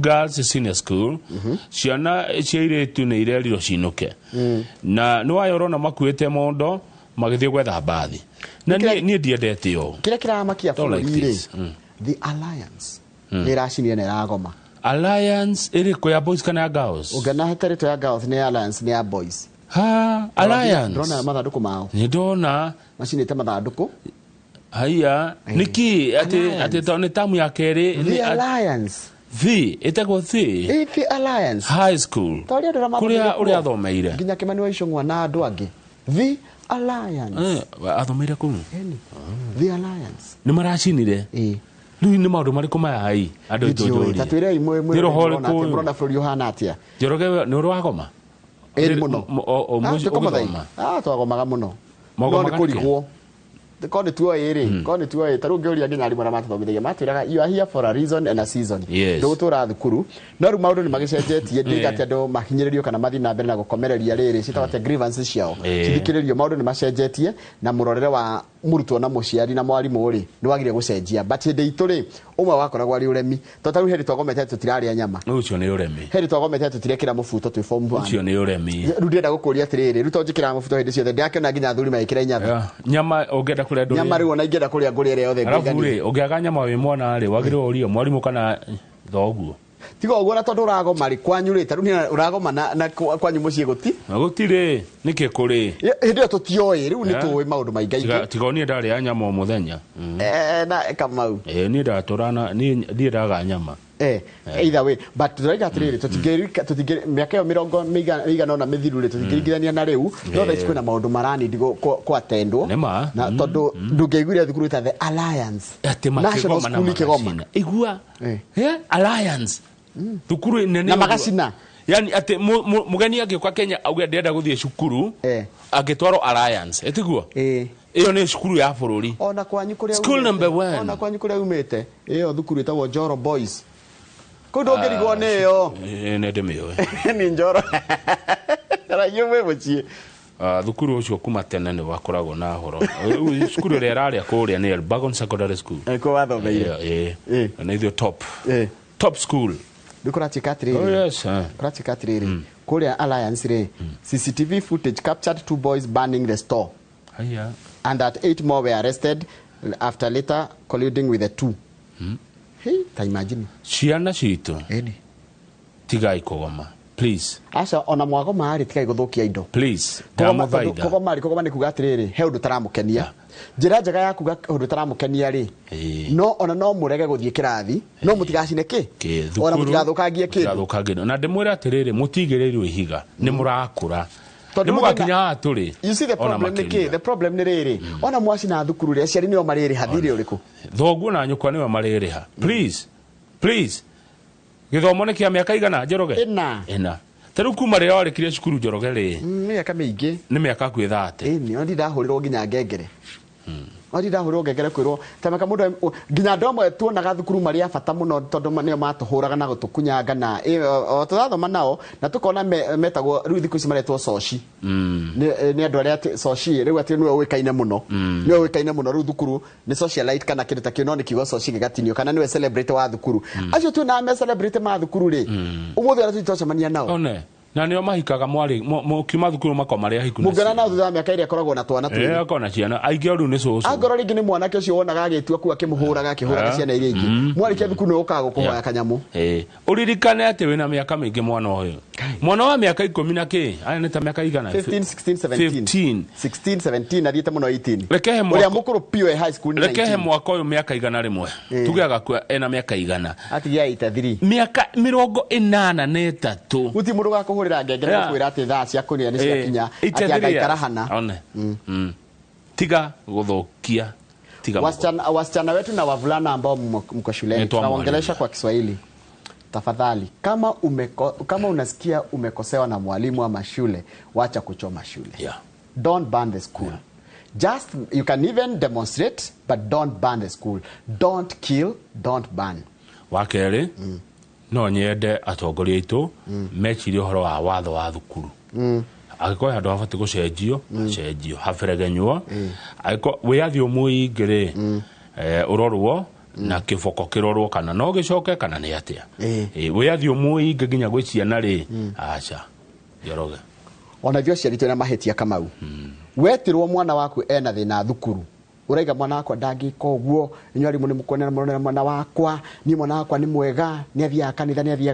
Girls Senior School, ciana cia irĩtu nĩ irerirwo cinũke, na nĩ wayo ũrona makuĩte mondo magĩthiĩ gwetha mbathi, na niĩ ndiendete ũũ. Kĩrĩa kĩramakia Don't like bũrũri rĩ, this. The Alliance nĩ ĩracinire na ĩragoma. Alliance ĩrĩkũ, ya boys kana ya girls? Ũngĩona territory ya girls, nĩ Alliance, nĩ ya boys. Ha, Alliance. Ndĩrona mathandũkũ mao. Nĩ ndona. Macinĩte mathandũkũ. Haiya, nĩkĩ atĩ Alliance. atĩ tondũ nĩ tamu ya kerĩ? The Alliance. The ĩtagwo the Ĩ, The Alliance High School. Ta ũrĩa andũ arĩa Kũrĩa mathomeire kuo. ũrĩa athomeire. Nginya Kĩmani wa Icũng'wa na andũ angĩ, The Alliance. Athomeire kũu. Ĩni. The Alliance. Nĩ maracinire. Rĩu nĩ maũndũ marĩkũ maya hai andũ aitũ? Ndiũĩ. Ta njũrie. twĩrei Nĩ roho mũrona ũrĩkũ atĩa, ũyũ? mũrona bũrũri ũhana atĩa? Njoroge, nĩ ũrĩ wagoma? Ĩni mũno. O Ah, twĩkoma thaa ũgĩthoma? Ah, twagomaga mũno, no Mwagomaga nĩ kũrigwo korwo nĩ tuoĩ rĩ, korwo nĩ tuoĩ, ta rĩu ngĩũria nginya arimũ arĩa matũthomithagia matwĩraga, "You are here for a reason and a season." Ndũgũtũra thukuru, no rĩu maũndũ nĩ magĩcenjetie. Ndiga atĩ andũ mahinyĩrĩrio kana mathiĩ na mbere na gũkomereria rĩrĩ ciĩtagwo atĩa, grievances ciao cithikĩrĩrio. Maũndũ nĩ macenjetie na mũrorere wa mũrutwo na mũciari na mwarimũ rĩ, nĩ wagire gũcenjia, but hĩndĩ itũ rĩ, ũmwe wakoragwo arĩ ũremi, tondũ ta rĩu hĩndĩ twagomete tũtirarĩa nyama. Ũcio nĩ ũremi. Hĩndĩ twagomete tũtirekĩra mũbuto twĩ form one. Ũcio nĩ ũremi. Rĩu ndĩrenda gũkũria atĩrĩrĩ, rĩu to njĩkĩraga mũbuto hĩndĩ ciothe, ndĩrakĩona nginya athuri magĩkĩra inyatha. Yeah. Nyama ũngĩenda kũrĩa ndũrĩe. Nyama rĩu ona ingĩenda kũrĩa, ngũrĩa ĩrĩa yothe Arabu ngũigania. rĩ, ũngĩaga nyama wĩ mwana rĩ, wagĩrĩirwo ũrie mwarimũ kana thoguo. Tiga ũguo, na tondũ ũragoma rĩ, kwanyu rĩ, ta rĩu niĩ ũragoma na kwanyu mũciĩ gũti Na gũtirĩ nĩkĩ kũrĩ. Hĩndĩ ĩyo tũtioĩ, rĩu nĩ tũĩ maũndũ maingaingĩ. Tiga niĩ ndarĩa nyama o mũthenya. Na Kamau. Niĩ ndatũrana, niĩ ndiendaga nyama. Either way, but tũraiga atĩrĩrĩ, tũtingĩ mĩaka ĩyo 40 ĩigana ũna mĩthiru rĩ, tũtingĩringithania na rĩu, no thaa ici kwĩna maũndũ maranindi kwatendwo. Nĩ ma. Na tondũ ndũngĩaiguire thukuru ĩta The Alliance Atĩ National makĩgoma na School ikĩgoma. magacina. Igua. Alliance thukuru nene Na ũguo. magacina. Yani atĩ mũgeni angĩũka Kenya auge ndĩrenda gũthiĩ cukuru, angĩtwarwo Alliance, ĩtiguo? Ĩyo nĩ cukuru ya bũrũri. Ona kwanyu kũrĩa School umĩte. number one. Ona kwanyu kũrĩa umĩte, ĩyo thukuru ĩtagwo Njoro Boys, kũu ndũngĩrigwo nĩ ĩyo. Nĩ ndĩmĩũĩ. Nĩ Njoro raio mwĩ mũciĩ. Ah, thukuru ũcio kuma tene nĩ wakoragwo na horo. Rĩu cukuru ĩrĩa ĩrarĩa kũrĩa nĩ Elbagon Secondary School. Kuo wathomeire? Na ithuĩ top top school. Rĩu kũratuĩka atĩrĩrĩ, Oh, yes. Kũratuĩka atĩrĩrĩ, kũrĩa Alliance rĩ, CCTV footage captured two boys burning the store Haya. and that eight more were arrested after later colluding with the two. Hey, ta imagine. Ciana citũ, Ĩni. tigai kũgoma, please. Aca, ona mwagoma rĩ, tigai gũthũkia indo. Please. Kũgoma, tondũ Ndamũthaitha. kũgoma rĩ, kũgoma nĩ kuga atĩrĩrĩ, he ũndũ taramũkenia. Njĩra njega ya kuga ũndũ taramũkenia rĩ, no ona no mũrege gũthiĩ kĩrathi, no mũtigacine kĩ, Kĩ, ona thukuru, mũtigathũkangie kĩndũ. Mũtigathũkangie kĩndũ. Na ndĩmwĩre atĩrĩrĩ, mũtigĩrĩirwo ihiga, nĩ mũrakũra. Tondũ Nĩ rĩu mũgakinya thĩna- haha tũrĩ. You see the Ona problem nĩ kĩ? makĩria. The problem nĩ rĩrĩ, ona mwacina thukuru rĩ, aciari nĩo marĩrĩha thirĩ ũrĩkũ? Thoguo na nyũkwa nĩwe marĩrĩha. Please, please, gĩthomo nĩ kĩa mĩaka igana, Njoroge? Ĩna. Ĩna. Ta rĩu kuma rĩrĩa warĩkirie cukuru, Njoroge rĩ, Mĩaka mĩingĩ. Nĩ mĩaka hakuhĩ 30. Ĩni, ona ndahũrĩrwo nginya ngengere, ona ndahũrĩrwo ngengere kwĩrwo ta mĩaka mũndũ nginya andũ amwe tuonaga thukuru marĩ a bata mũno, tondũ nĩo matũhũraga na gũtũkunyanga na o tũrathoma nao na tũkona metagwo, rĩu thikũ ici maretwo soci. Nĩ andũ arĩa atĩ soci rĩu atĩ nĩwe ũĩkaine mũno, nĩwe ũĩkaine mũno rĩu thukuru, nĩ socialite kana kĩndũ ta kĩu, no nĩ kiugo soci gĩgatinio, kana nĩwe celebrity wa thukuru. Acio tuonaga me celebrity ma thukuru rĩ, ũmũthĩ ona tũtitwacemania nao. One na nĩo mahikaga mwarĩ mũkiuma thukuru makoma marĩ ahiku na Mũngĩona ciana. nao thutha wa mĩaka ĩrĩa akoragwo na twana twĩrĩ. Akorwo na ciana aingĩ rĩu nĩ cũcũ. Angorwo rĩngĩ nĩ mwanake ũcio wonaga agĩtua kuu akĩmũhũraga, akĩhũraga ciana iria ingĩ, mwarĩkia thukuru nĩ ũkaga gũkũhoya kanyamũ. Ũririkane atĩ wĩna mĩaka mĩingĩ, mwana ũyũ, mwana wa mĩaka 10 na kĩ, aya nĩ ta mĩaka igana? 15, 16, 17. 15. 16, 17, athiĩte mũno 18. Rekehe Ũrĩa mũkũrũ piũ e high school nĩ Rekehe 19. mwaka ũyũ mĩaka 100, tuge agakua ena mĩaka 100. Atigia 83. Mĩaka 83. Guti mũndũ gakũhũrĩra ngengere gũkwĩra atĩ thaa cia kũrĩa nĩ ciakinya, atĩ angaikara hana. One. Tiga gũthũkia, tiga. Wasichana wetu na wavulana ambao mko shuleni, Nitoa tunawaongelesha mwalimu. kwa Kiswahili. Tafadhali, kama unasikia umekosewa na mwalimu ama shule, wacha kuchoma shule. Don't burn the school. Just you can even demonstrate, but don't burn the school. Don't kill, don't burn. Wa kerĩ, no nyende atongoria aitũ mecirie ũhoro wa watho wa thukuru. Angĩkorwo he handũ habatiĩ gũcenjio, hacenjio, haberegenywo. Angĩkorwo wĩyathi mũingĩ rĩ, ũrorwo. Na kĩboko kĩrorwo kana no gĩcoke kana nĩ atĩa. Ĩĩ. Ĩĩ, wĩyathi ũmũinge nginya gwĩ ciana rĩ, aca, Njoroge. Ona ithuĩ aciari twĩna mahĩtia. Kamau, wetirwo mwana waku ena thĩna thukuru, ũraiga mwana wakwa ndangĩka ũguo, inyuĩ arimũ nĩ mũkuonera mũronera mwana wakwa, niĩ mwana wakwa nĩ mwega, nĩ athiaga kanitha, nĩ athiaga.